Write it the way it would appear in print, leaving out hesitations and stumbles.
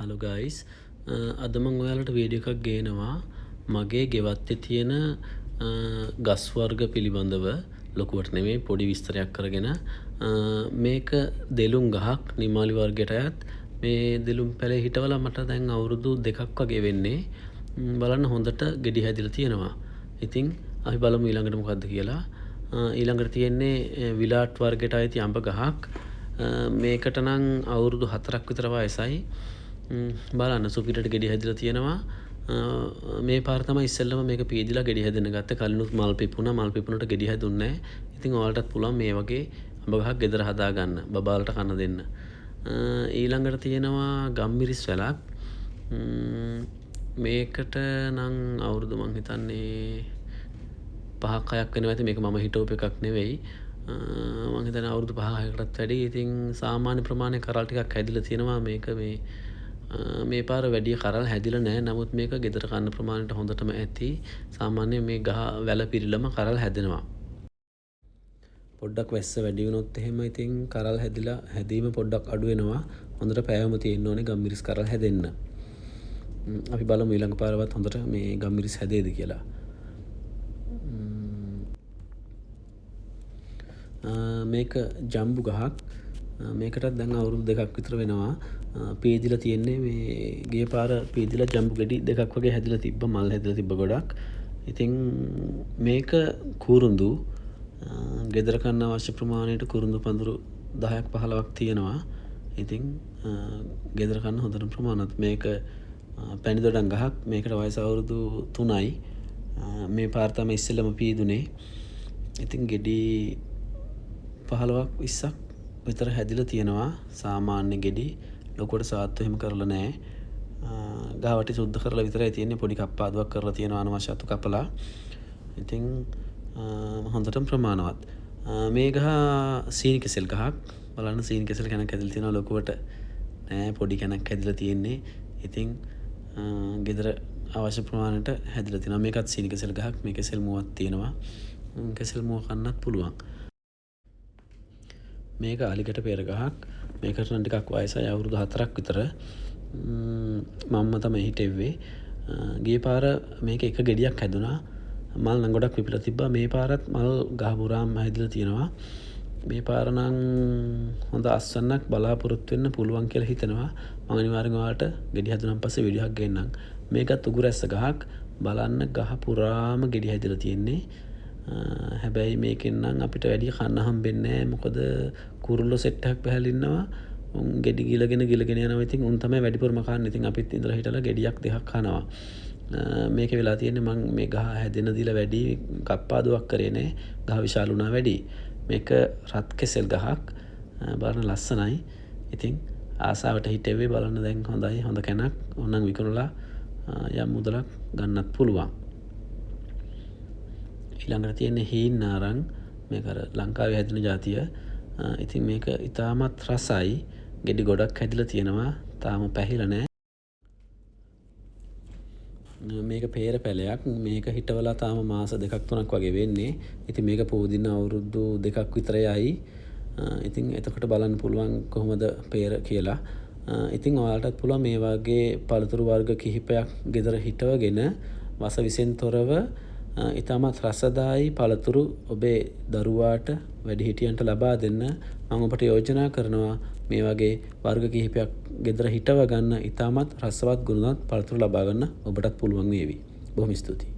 Hello guys, අද මං ඔයාලට වීඩියෝ එකක් ගේනවා මගේ ගෙවත්තේ තියෙන ගස් වර්ග පිළිබඳව. ලොකුවට නෙමෙයි, පොඩි විස්තරයක් කරගෙන. මේක දෙලුම් ගහක්, නිමාලි වර්ගයට අයත්. මේ දෙලුම් පැලේ හිටවලා මට දැන් අවුරුදු 2ක් වගේ වෙන්නේ. බලන්න හොඳට ගෙඩි හැදිලා තියෙනවා. ඉතින් අපි බලමු ඊළඟට මොකද්ද කියලා. ඊළඟට තියෙන්නේ විලාට් වර්ගයට අයිති අඹ ගහක්. මේකට නම් අවුරුදු 4ක් විතර වයසයි. බලන්න සුපිරියට ගෙඩි හැදිලා තියෙනවා. මේ පාර තමයි ඉස්සෙල්ලම මේක පීදිලා ගෙඩි හැදෙන්න ගත්තේ. කලිනුත් මල් පිපුණා. මල් පිපුණට ගෙඩි හැදුන්නේ නෑ. ඉතින් ඔයාලටත් පුළුවන් මේ වගේ අඹ ගහක් ගෙදර හදාගන්න, බබාලට කන දෙන්න. ඊළඟට තියෙනවා ගම්මිරිස් වැලක්. මේකට නම් අවුරුදු මං හිතන්නේ 5ක් 6ක් වෙනවා ඇති. මේක මම හිටවපු එකක් නෙවෙයි. මං හිතන්නේ අවුරුදු 5 6කටත් වැඩි. ඉතින් සාමාන්‍ය ප්‍රමාණයේ කරල් ටිකක් හැදිලා තියෙනවා. මේක මේ පාර වැඩි කරල් හැදිලා නෑ. නමුත් මේක ගෙදර කන්න ප්‍රමාණයට හොඳටම ඇති. සාමාන්‍යයෙන් මේ ගහ වැල පිරিলাම කරල් හැදෙනවා. පොඩ්ඩක් වැස්ස වැඩි වුණොත් එහෙම ඉතින් කරල් හැදිලා හැදීම පොඩ්ඩක් අඩු වෙනවා. හොඳට පෑවම තියෙන්න ඕනේ ගම්මිරිස් කරල් හැදෙන්න. අපි බලමු ඊළඟ පාරවත් හොඳට මේ ගම්මිරිස් හැදේද කියලා. මේක ජම්බු ගහක්. මේකටත් දැන් අවුරුදු 2ක් විතර වෙනවා. පීදිලා තියෙන්නේ මේ ගිය පාර පීදිලා ජම්බු ගෙඩි 2ක් වගේ හැදිලා තිබ්බ, මල් හැදිලා තිබ්බ ගොඩක්. ඉතින් මේක කුරුඳු. ගෙදර කන්න අවශ්‍ය ප්‍රමාණයට කුරුඳු පඳුරු 10ක් 15ක් තියෙනවා. ඉතින් ගෙදර කන්න හොඳටම ප්‍රමාණවත්. මේක පැණිදොඩම් ගහක්. මේකට වයස අවුරුදු 3යි. මේ පාර තමයි ඉස්සෙල්ලම පීදුනේ. ඉතින් ගෙඩි 15ක් 20ක් විතර හැදිලා තියෙනවා. සාමාන්‍ය ගෙඩි, ලොකුවට සාත්තු එහෙම කරලා නෑ. ගහ වටේ සුද්ධ කරලා විතරයි තියෙන්නේ. පොඩි කප්පාදුවක් කරලා තියෙනවා අනවශ්‍ය අතු කපලා. ඉතින් හොඳටම ප්‍රමාණවත්. මේ ගහ සීනි කෙසෙල් ගහක්. බලන්න සීනි කෙසෙල් කැනක් හැදිලා තියෙනවා. ලොකුවට නෑ, පොඩි කැනක් හැදිලා තියෙන්නේ. ඉතින් ගෙදර අවශ්‍ය ප්‍රමාණයට හැදිලා තියෙනවා. මේකත් සීනි කෙසෙල් ගහක්. මේ කෙසෙල් මුවක් තියෙනවා. කෙසෙල් මුව කන්නත් පුළුවන්. මේක අලිගට පෙර ගහක්. මේකට නම් ටිකක් වයසයි, අවුරුදු 4ක් විතර. මම්ම තමයි හිටෙව්වේ. ගිය පාර මේක එක ගෙඩියක් හැදුනා. මල් නම් ගොඩක් පිපිලා තිබ්බා. මේ පාරත් මල් ගහ පුරාම හැදිලා තියෙනවා. මේ පාර නම් හොඳ අස්වැන්නක් බලාපොරොත්තු වෙන්න පුළුවන් කියලා හිතෙනවා. මම අනිවාර්යෙන් ඔයාලට ගෙඩි හැදුනන් පස්සේ වීඩියෝ එකක් ගේන්නම්. මේකත් උගුරැස්ස ගහක්. බලන්න ගහ පුරාම ගෙඩි හැදිලා තියෙන්නේ. හැබැයි මේකෙන් නම් අපිට වැඩි කන්න හම්බෙන්නේ නෑ. මොකද කුරුල්ලෝ සෙට් එකක් පැහැලා ඉන්නවා. උන් ගෙඩි ගිලගෙන ගිලගෙන යනවා. ඉතින් උන් තමයි වැඩිපුරම කන්නේ. ඉතින් අපිත් ඉඳලා හිටලා ගෙඩියක් දෙකක් කනවා. මේක වෙලා තියෙන්නේ මං මේ ගහ හැදෙන දීලා වැඩි කප්පාදුවක් කරේ නෑ. ගහ විශාල වුණා වැඩි. මේක රත් කෙසෙල් ගහක්. බලන්න ලස්සනයි. ඉතින් ආසාවට හිටෙව්වේ. බලන්න දැන් හොඳයි, හොඳ කැනක්. ඕනනම් විකුණලා යම් මුදලක් ගන්නත් පුළුවන්. ඊළඟට තියෙන්නේ හීන් නාරං. මේක අර ලංකාවේ හැදෙන ජාතිය. ඉතින් මේක ඉතාමත් රසයි. ගෙඩි ගොඩක් හැදිලා තියෙනවා. තාම පැහිලා නෑ. මේක පේර පැලයක්. මේක හිටවලා තාම මාස 2ක් 3ක් වගේ වෙන්නේ. ඉතින් මේක පොදින අවුරුදු 2ක් විතර යයි. ඉතින් එතකොට බලන්න පුළුවන් කොහොමද පේර කියලා. ඉතින් ඔයාලටත් පුළුවන් මේ වගේ පළතුරු වර්ග කිහිපයක් ගෙදර හිටවගෙන වස විසෙන් තොරව ඉතාමත් රසදායී පළතුරු ඔබේ දරුවාට වැඩිහිටියන්ට ලබා දෙන්න. මම ඔබට යෝජනා කරනවා මේ වගේ වර්ග කිහිපයක් ගෙදර හිටව ගන්න. ඉතාමත් රසවත් ගුණවත් පළතුරු ලබා ගන්න ඔබටත් පුළුවන් වේවි. බොහොම ස්තුතියි.